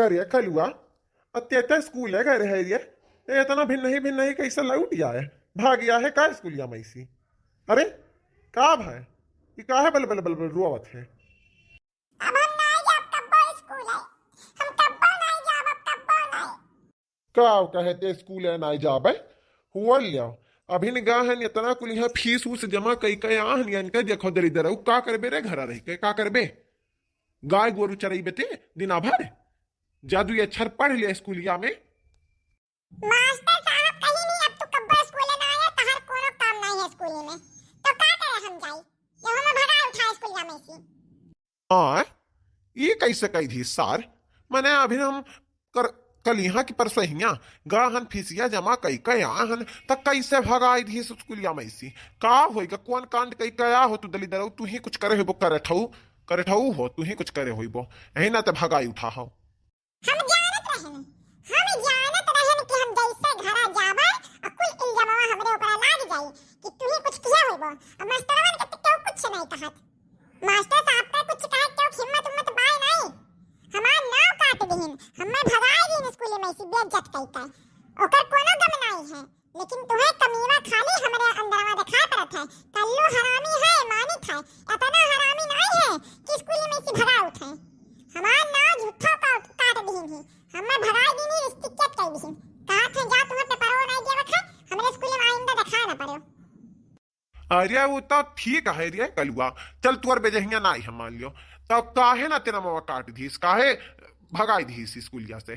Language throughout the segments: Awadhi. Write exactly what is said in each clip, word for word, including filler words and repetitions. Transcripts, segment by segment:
अरे कलुआ, अत्ते त स्कूल है, घर है रे, ये इतना भिन्न ही भिन्न ही कैसे लौट जाए, भाग गया है का स्कूलिया में इसी? अरे का भाई, ये काहे बल बल बल बल रोवत है? अब हम नाई जाब कब्बो स्कूल है, हम कब्बो नाई जाब, अब कब्बो नाई। का कहे ते स्कूल है नाई जाबे? हुआ लियाओ, अभिन गा हन इतना कुल यहाँ फीस उस जमा कई कई आहन, इनके देखो दलिद्दर, उ का करबे रे घरा रह के, का करबे? गाय गोरू चरइबे ते दिना भर? जा दुइ अक्षर पढ़ ले स्कूलिया में। मास्टर साहब कहीं नहीं, अब तू कब्बो स्कूल ना आया, तहर कोनो काम नहीं है स्कूल में, तो का करे हम जाई? ये हमें भगाए उठाए स्कूलिया में से। हाँ, ये कैसे कही थी सार? मने अभी हम कर, कल यहाँ की परसों हियाँ गा हन फीसिया जमा कई कई आहन, त कैसे भगाई दी स्कूलिया में से? का होइगा, कौन कांड कई कई आहो तू दलिद्दर, तू ही कुछ करे होइबो, करे ठऊ, करे ठऊ हो, तू ही कुछ करे होइबो, यही ना ते भगाई उठा हो। हम जानत रहन, हम जानत रहन कि हम जैसे घरा जाबे, आ कुल इल्जामवा हमरे ऊपर लाग जाई कि तू ही कुछ किया होइबो। अब मास्टरवन के तो केहू कुछ नहीं कहत। मास्टर साहब के कुछ कहे केहू हिम्मत उम्मत बाय नहीं। हमार नाव काट दिहिन, हमें भगाए दिहिन स्कूल में से बेइज्जत कई के। ओकर कोनो गम नहीं है। लेकिन तुहे कमीवा खाली हमरे अंदरवा देखाई पड़त है। कल्लू हरामी है, मानित है, इतना हरामी नाई है कि स्कूल में से भगा उठे। हमार नाव झूठो का-, काट दिहिन ही, हमें भगाई दिहिन ही, रिश्ती कैद कर दिहिन। कहा थे जा, तुम्हें पेपरो नहीं देवत है, हमरे स्कूल में आइंदा देखाए ना पड़ो। अरे वो तो ठीक है रे कलुआ, चल तुअर बेजहिया नाई हम मान लियो, तब काहे ना तेरा मवा काट दीस, काहे भगाई दीस स्कूलिया से?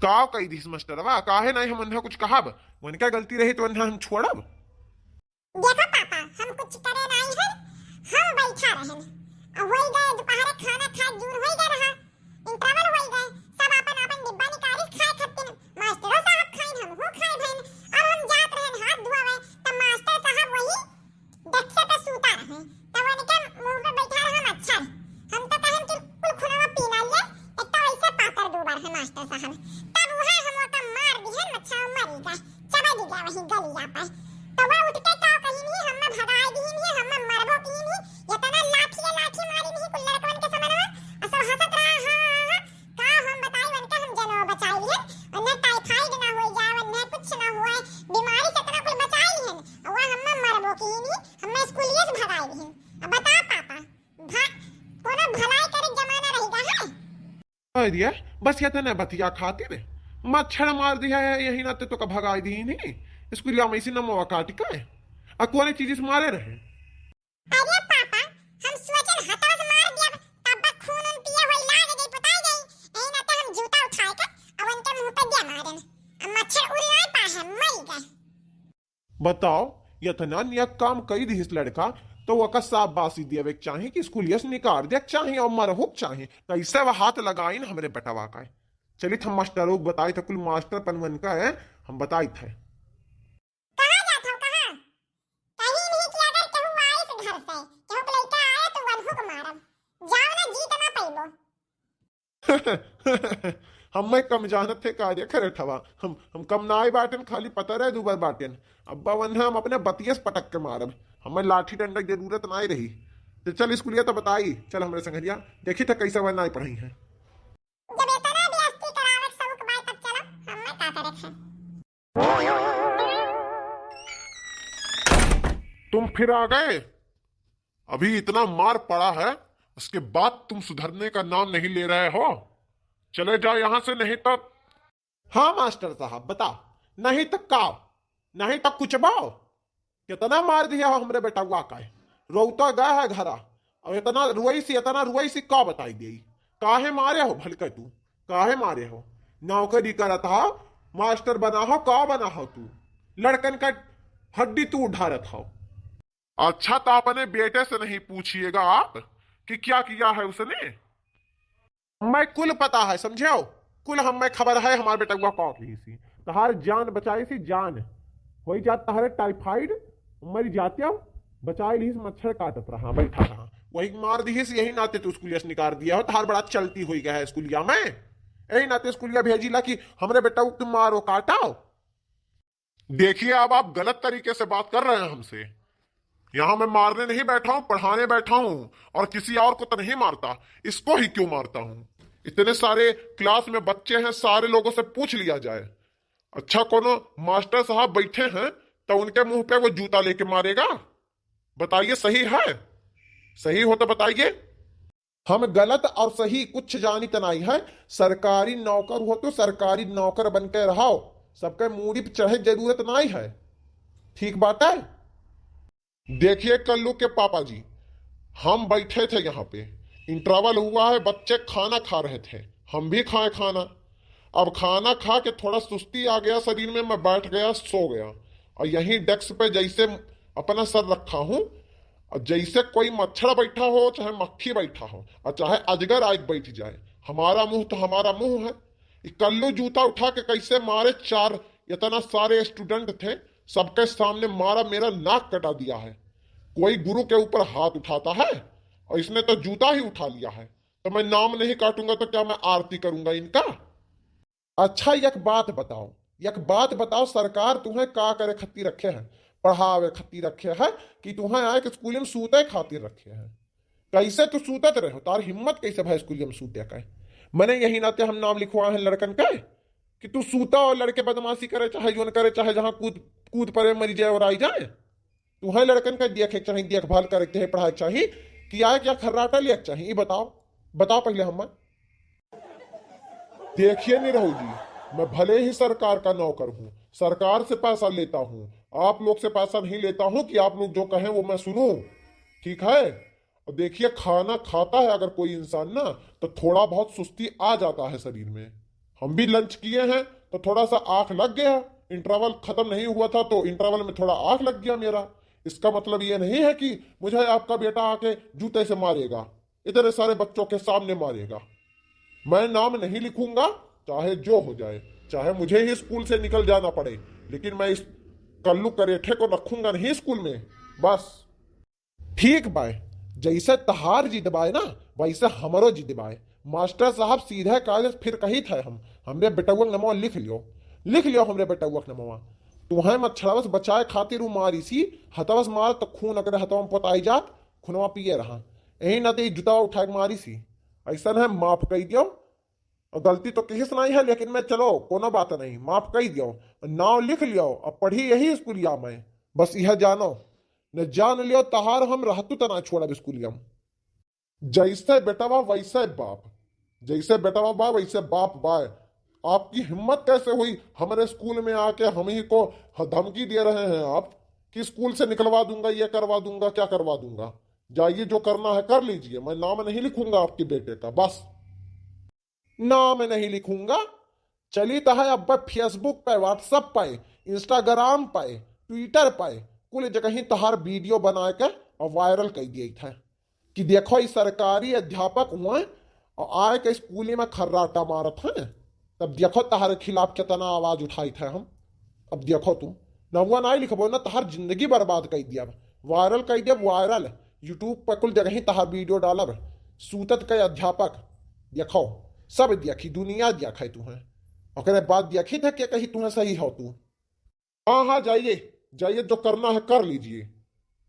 का कही दीस मास्टरवा, काहे नहीं हम उन्हें कुछ कहब? उनका गलती रही तो उन्हें हम छोड़ब? देखो पापा, हम कुछ करे नहीं है, हम बैठा रहन। अब होई गए दोपहर खाना खाए जूर होई गए रहा, इंटरवल होई गए, सब अपन अपन डिब्बा निकाली खाए खातिर। मास्टरो साहब खाइन, हमहू खाए भइन। अब हम जात रहन हाथ धोवे, त मास्टर साहब वही डेस्क पे सूता रहे। तब उनके मुंह पे बैठा रहा मच्छर। हम तो कहन कि कुल खुनवा पी ना लिए, एक तो ऐसे पातर दूबर है मास्टर साहब। तब वह हम ओका मार दिहन, मच्छर मरी गए, चबा दी गया वही गलिया पे। तो वह उठ के का कही नहीं, हमें भगाए दी नहीं, हमें मरबो की नहीं, इतना लाठी लाठी मारी नहीं कुल लड़कवन के समनवा। और सब हंसत रहा, हाँ, हाँ, हाँ। का हम बताई उनके, हम जनवा बचाई लिहन, उन्हें टाइफाइड ना होई जाए, उन्हें कुछ ना हुए, बीमारी से इतना कुल बचाई लिहन। और वह हमें मरबो की नहीं, हमें स्कूलिए से भगाई लिहन। अब बता पापा, भा-, कोनो भलाई करे जमाना रहेगा है? कह दिया, बस ये तने बतिया खातिर मच्छर मार दिया है, यही नाते तो का भगाई दी नहीं, स्कूलिया में इसी नमवा काट के, आ कोने चीज से मारे रहे। अरे पापा, हम सोचन हथवा से मार दिया, तब खून उन पिए होई, लाग गई, पुताई गई, यही नाते हम जूता उठाए के अब उनके मुंह पे दिया मारन, अब मच्छर उड़ नहीं पाए है, मर गए। बताओ, इतना नियक काम कई दिहिस लड़का, तो ओका शाबाशी देवे के चाही कि स्कूलिया से निकाल दे के चाही और मरहू के चाही। कैसे वह हाथ लगाइन हमरे बेटवा का? चलित हम मास्टरों को बताइत है, कुल मास्टर पनवन का है, हम बताइत है। कहाँ जात हो, कहाँ? कहीं नहीं कि अगर केहू आइस घर से, केहू के लइका आए तो वनहू के मारब। जाओ ना, जीत ना पइबो। हमें कम जानत है का रे खरेठवा, हम, हम कम नाई बाटेन, खाली पता रहे दुबर बाटेन। अब्बा वन्हा हम अपने बतियस पटक के मारब, हमें लाठी डंडा के जरूरत नाई रही। तो चल स्कूलिया तो बताई, चल हमरे संगरिया, देखी था कैसे वह नाई पढ़ई है। जब इतना बेइज्जती करावे के शौक बाय तब चलो, हमें का करे थे। तुम फिर आ गए? अभी इतना मार पड़ा है, उसके बाद तुम सुधरने का नाम नहीं ले रहे हो। चले जाओ यहाँ से, नहीं तो। हाँ मास्टर साहब, बता, नहीं तो का, नहीं तो कुछ बाओ। कितना मार दिया हो हमरे बेटवा का, रोवता गया है घरा, और इतना रुआई से, इतना रुआई से का बताई देई? काहे मारे हो भलके तू, काहे मारे हो? नौकरी करत हो, मास्टर बना हो, का बना हो तू? लड़कन का हड्डी तू उधारत हो। अच्छा, तो अपने बेटे से नहीं पूछिएगा आप कि क्या किया है उसने? मैं कुल पता है, समझे हो? कुल हमें खबर है, हमारे बेटवा का की सी, तहार जान बचाई सी, जान। होई जात तहारे टाइफाइड, मर जाते हो, बचाई ली, मच्छर काटत रहा, बैठा रहा, वही मार दी सी, यही नाते तू स्कूलिया से निकाल दिया हो, तहार बड़ा चलती होई गया है स्कूलिया में, यही नाते स्कूलिया भेजी ला कि हमरे बेटवा को मारो, काटाओ। देखिए, अब आप गलत तरीके से बात कर रहे हैं हमसे। यहाँ मैं मारने नहीं बैठा हूँ, पढ़ाने बैठा हूँ, और किसी और को तो नहीं मारता, इसको ही क्यों मारता हूँ? इतने सारे क्लास में बच्चे हैं, सारे लोगों से पूछ लिया जाए। अच्छा, कोनो मास्टर साहब बैठे हैं तो उनके मुंह पे वो जूता लेके मारेगा? बताइए, सही है? सही हो तो बताइए। हम गलत और सही कुछ जानित नाई है। सरकारी नौकर हो तो सरकारी नौकर बन के रहो, सबके मूड़ी पे चढ़े जरूरत नाई है। ठीक बात है। देखिए कल्लू के पापा जी, हम बैठे थे यहाँ पे, इंटरवल हुआ है, बच्चे खाना खा रहे थे, हम भी खाए खाना। अब खाना खा के थोड़ा सुस्ती आ गया शरीर में, मैं बैठ गया, सो गया। और यहीं डेस्क पे जैसे अपना सर रखा हूँ, और जैसे कोई मच्छर बैठा हो, चाहे मक्खी बैठा हो, और चाहे अजगर आके बैठ जाए, हमारा मुंह तो हमारा मुंह है। ये कल्लू जूता उठा के कैसे मारे, चार इतना सारे स्टूडेंट थे, सबके सामने मारा, मेरा नाक कटा दिया है। कोई गुरु के ऊपर हाथ उठाता है? और इसने तो जूता ही उठा लिया है। तो मैं नाम नहीं काटूंगा तो क्या मैं आरती करूंगा इनका? अच्छा, एक बात बताओ, एक बात बताओ, सरकार तुम्हें का करे खत्ती रखे है? पढ़ावे खत्ती रखे है कि तुम्हें आए के स्कूल में सूते खातिर रखे है? कैसे तू सूतत रहो? तार हिम्मत कैसे भाई स्कूल में सूते का? मैंने यही नाते हम नाम लिखवाए हैं लड़कन के कि तू सूता और लड़के बदमाशी करे, चाहे जोन करे, चाहे जहाँ कूद कूद पड़े, मरी जाए और आई जाए। तुम्हें लड़कन का देखे के चाही, देखभाल करे के चाही, पढ़ाए के चाही कि आए क्या खर्राटा लिया के चाही? ये बताओ, बताओ पहले हम। देखिए निरहू जी, मैं भले ही सरकार का नौकर हूँ, सरकार से पैसा लेता हूँ, आप लोग से पैसा नहीं लेता हूँ कि आप लोग जो कहें वो मैं सुनूं। ठीक है? और देखिए, खाना खाता है अगर कोई इंसान ना, तो थोड़ा बहुत सुस्ती आ जाता है शरीर में। हम भी लंच किए हैं तो थोड़ा सा आँख लग गया, इंटरवल खत्म नहीं हुआ था तो इंटरवल में थोड़ा आँख लग गया मेरा। इसका मतलब ये नहीं है कि मुझे आपका बेटा आके जूते से मारेगा, इतने सारे बच्चों के सामने मारेगा। मैं नाम नहीं लिखूंगा, चाहे जो हो जाए, चाहे मुझे ही स्कूल से निकल जाना पड़े, लेकिन मैं इस कल्लू करेठे को रखूंगा नहीं स्कूल में। बस। ठीक बाय, जैसे तहार जिद बाय ना, वैसे हमरो जिद बाय। मास्टर साहब सीधे कागज फिर कहित है हम, हमरे बेटउआ के नमवा लिख लियो, लिख लियो हमरे बेटउआ के नमवा। तुहें मच्छरवा से बचाए खातिर उ मारी सी, हथवा से मार तो खून अकरे हथवा में पोताई जात, खुनवा पिए रहा। यही नाते ई जुतवा उठाए के मारी सी। ऐसन है, माफ कई दियो। और गलती तो किहिस नहीं है, लेकिन मैं चलो कोनो बात नहीं, माफ कई दियो। नाव लिख लियो, अब पढ़ी यही स्कूलिया में। बस यह जानो, न जान लियो तहार हम रहतू तना छोड़ब स्कूलिया में। जैसे बेटवा वैसे बाप, जैसे बेटवा बा वैसे बाप बा। आपकी हिम्मत कैसे हुई हमारे स्कूल में आके हम ही को ह-, धमकी दे रहे हैं आप कि स्कूल से निकलवा दूंगा, ये करवा दूंगा, क्या करवा दूंगा। जाइए, जो करना है कर लीजिए, मैं नाम नहीं लिखूंगा आपके बेटे का। बस। नाम नहीं लिखूंगा। चली तो है अब Facebook पे, WhatsApp पे, Instagram पे, Twitter पे, कुल जगह ही तोहार वीडियो बना के और वायरल कर दिए थे कि देखो, ई सरकारी अध्यापक हुए और आए के स्कूल में खर्राटा मारत हैं। तब देखो, तोहरे खिलाफ कितना आवाज उठाई थे हम। अब देखो तू, नौवा नहीं लिखबो ना, तोहर जिंदगी बर्बाद कर दिया, वायरल कर दिया, वायरल। YouTube पर कुल जगह ही तोहर वीडियो डालब, सूतत के अध्यापक। देखो, सब देखी, दुनिया देखे तू है, ओकरे बाद देखी था के कही तू है सही हो तू। हाँ, हाँ, जाइए, जाइए, जो करना है कर लीजिए।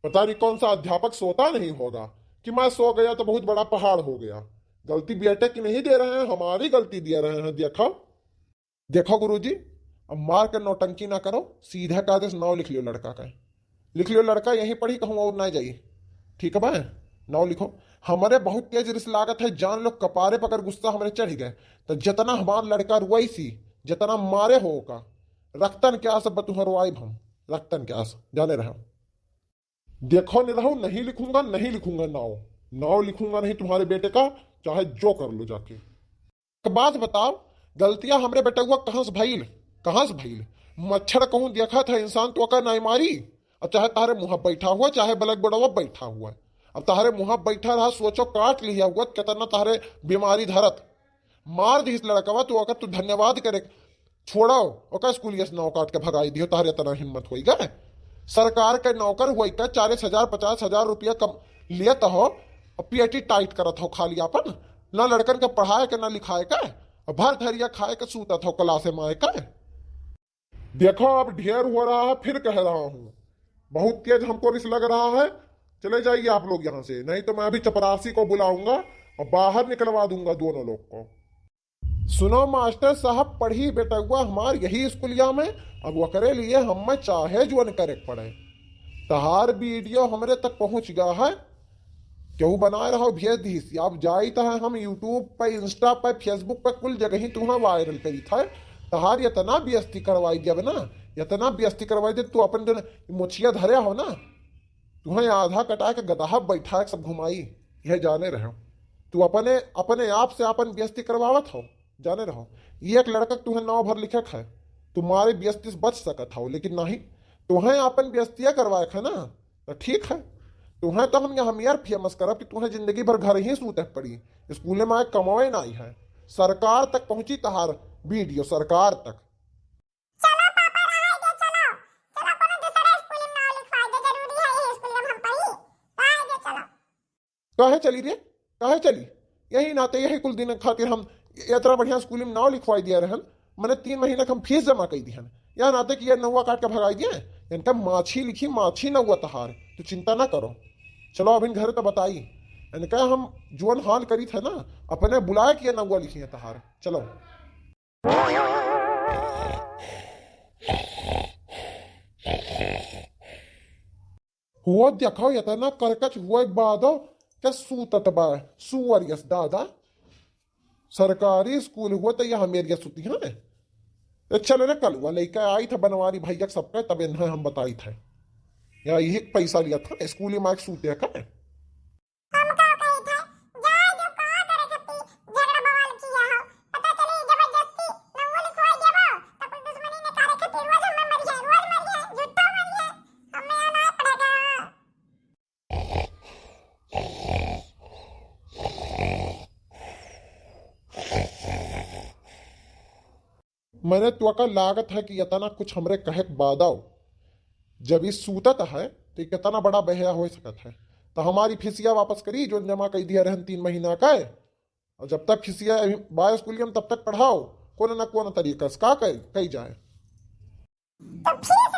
पता नहीं कौन सा अध्यापक सोता नहीं होगा कि मैं सो गया तो बहुत बड़ा पहाड़ हो गया। गलती बेटे की नहीं दे रहे हैं, हमारी गलती दे रहे हैं। देखो, देखो गुरुजी, अब मार के नौटंकी ना करो, सीधा कागज नाव लिख लियो लड़का का। लिख लियो लड़का यहीं पढ़ी कहूँ और ना जाई। ठीक है बा, नाव लिखो। हमारे बहुत तेज रिस लागत है, जान लो कपारे पर अगर गुस्सा हमारे चढ़ गए तो जितना हमार लड़का रुआई सी, जितना मारे हो का, रक्तन के आस अब तुहर रोआइब हम, रक्तन के आस, जाने रहो। देखो निरहू, नहीं लिखूंगा, नहीं लिखूंगा नाव, नाव लिखूंगा नहीं तुम्हारे बेटे का, चाहे जो कर लो जाके। एक बात बताओ, गलतियां हमरे बेटउआ कहाँ से भइल, कहाँ से भइल? मच्छर कहूँ देखा था इंसान तो ओकर नाई मारी, अब चाहे तारे मुँह बैठा हुआ, चाहे ब्लैक बोर्डवा बैठा हुआ। अब तारे मुँह बैठा रहा, सोचो काट लिया हुआ, कितना तारे बीमारी धरत। मार दिहिस लड़कवा, तो ओकर तू धन्यवाद करे। छोड़ो, ओकर स्कूलिया से नाव काट के भगाई दियो, तारे इतना हिम्मत होई गए। सरकार के नौकर होई का चालीस हजार, पचास हजार रुपया कम लेत हो, और पेटी टाइट करत हो खाली आपन, ना लड़कन के पढ़ाए के, ना लिखाए के, और भर थरिया खाए के सूतत हो क्लासे में आए के। देखो, अब ढेर हो रहा है, फिर कह रहा हूँ, बहुत तेज हमको रिस लग रहा है। चले जाइए आप लोग यहाँ से, नहीं तो मैं अभी चपरासी को बुलाऊंगा और बाहर निकलवा दूंगा दोनों लोग को। सुनो मास्टर साहब, पढ़ी बेटउआ हमार यही स्कूलिया में, अब ओकरे लिए हमें चाहे जुअन करे के पड़े। तहार वीडियो हमरे तक पहुँच गया है, केहू बनाए रहो भेज दीस। अब जाइत है हम YouTube पे, Insta पे, Facebook पे, कुल जगह ही तुहाँ वायरल करीत है। तहार इतना बेइज्जती करवाई देब ना, इतना बेइज्जती करवाई देब, तू अपन जन मोछिया धरे हो ना, तुहें आधा कटा के गदहा बैठा के सब घुमाई, यह जाने रहो। तू अपने, अपने आप से अपन बेइज्जती करवावत हो, जाने रहो। ये एक लड़का के तुहें नाव भर लिखे है, तुम्हारे बेइज्जती से बच सकत हो, लेकिन नहीं, तुहें अपन बेइज्जतिया करवाए है ना, तो ठीक है। तुहें तो हम यहाँ हम यार फेमस करब कि तुहें जिंदगी भर घर ही सूते पड़ी, स्कूले में आए कमाए ना आई है। सरकार तक पहुँची तहार वीडियो, सरकार तक। चलो पापा, रहाई दे, चलो। चलो, कोनो दूसरे स्कूल में नाम लिखवाई दे, जरूरी है यही स्कूल में हम पढ़ी। रहाई दे, चलो। काहे चली रे, काहे चली? यही नाते, यही कुल दिन खातिर हम इतना बढ़िया स्कूल में नाम लिखवाई दिया रहन, मने तीन महीना के हम फीस जमा कई दिहन। यह नाते कि ये नौवा काट के भगाई दिए, इनका माछी लिखी, माछी नौवा तहार, तू चिंता ना करो। चलो, अभी घर तो बताई, इनका हम जुअन हाल करी थे ना, अपने बुलाए कि ये नौवा लिखी है तहार। चलो। हुआ देखो, इतना करकच हुआ एक बादो के सूतत बा, सुअर यस दादा। सरकारी स्कूल हुआ तो यह मेरिया सुती है। ए, चल रे कलुआ, लेके आई था बनवारी भैया के सबके, तब इन्हें हम बताई थे। या यही पैसा लिया था, स्कूल में आके सूते का। हम का कही थे, जाए जो का करे खातिर झगड़ा बवाल किया हो। पता चली जबरदस्ती नंगो लिखवाई देबो, तब दुश्मनी ने करे खातिर रोज हमें मर जाए, रोज मर जाए, झूठा मर जाए, हमें आना पड़ेगा। मने तोका लागत है कि इतना कुछ हमरे कहे के बादव, जब ई सूतत है, तो ई कितना बड़ा बेहया हो सकत है। तो हमारी फीसिया वापस करी, जो जमा कई दिया रहन तीन महीना का, और जब तक फीसिया अभी बा स्कूलिया में, तब तक पढ़ाओ, कोनो न कोनो तरीका से का कई, कई जाए। तो फीस